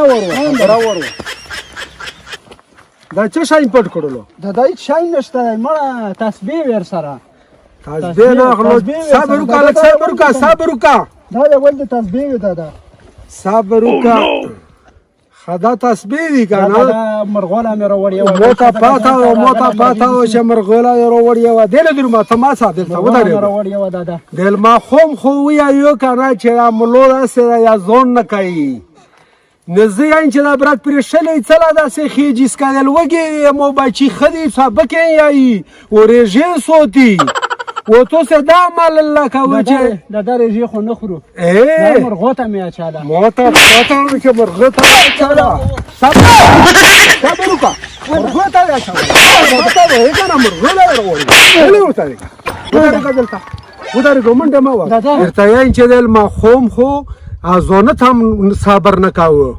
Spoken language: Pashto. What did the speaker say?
ورو ورو. دا څه شای پټ کړلو؟ دا هیڅ شای نشته دی، مړه تسبیح ور سره. تسبیح نه اخلو. صبر وکړه لږ، صبر وکړه، صبر وکړه. دا د ول د تسبیح وي دا. صبر وکړه. خدا تسبیح دی که نه؟ دا مرغوله مې راوړې وه. مو ته پاته و، مو ته پاته و چې مرغوله یې راوړې وه. دله درما ته ما څه دلته ودرېږه. راوړې وه دا. دل ما خوم خو ویایو که نه چې دا ملو داسې ده یا زون نه کوي. نو زه یم چې دا برک پرې شلی څله داسې خېجي سکدل وږي مو بچي ښه دي سبکې یایي ورېژې سوتي و تو سه دا مال الله کوي چې دا رېژې خو نه خورو. دا مرغو ته مې اچاله. مو ته پته و چې مرغه ته اچاله. صبر صبر وکړه، مرغه ته اچاله. مرغه ته وایي که نه مرغه له راوړي. ولې ورته وایي؟ ودرېږه دلته، ودرېږه، منډه مه وهه. درته یم چې دل ما خوم خو ازونه ته هم صبر نه کاوه.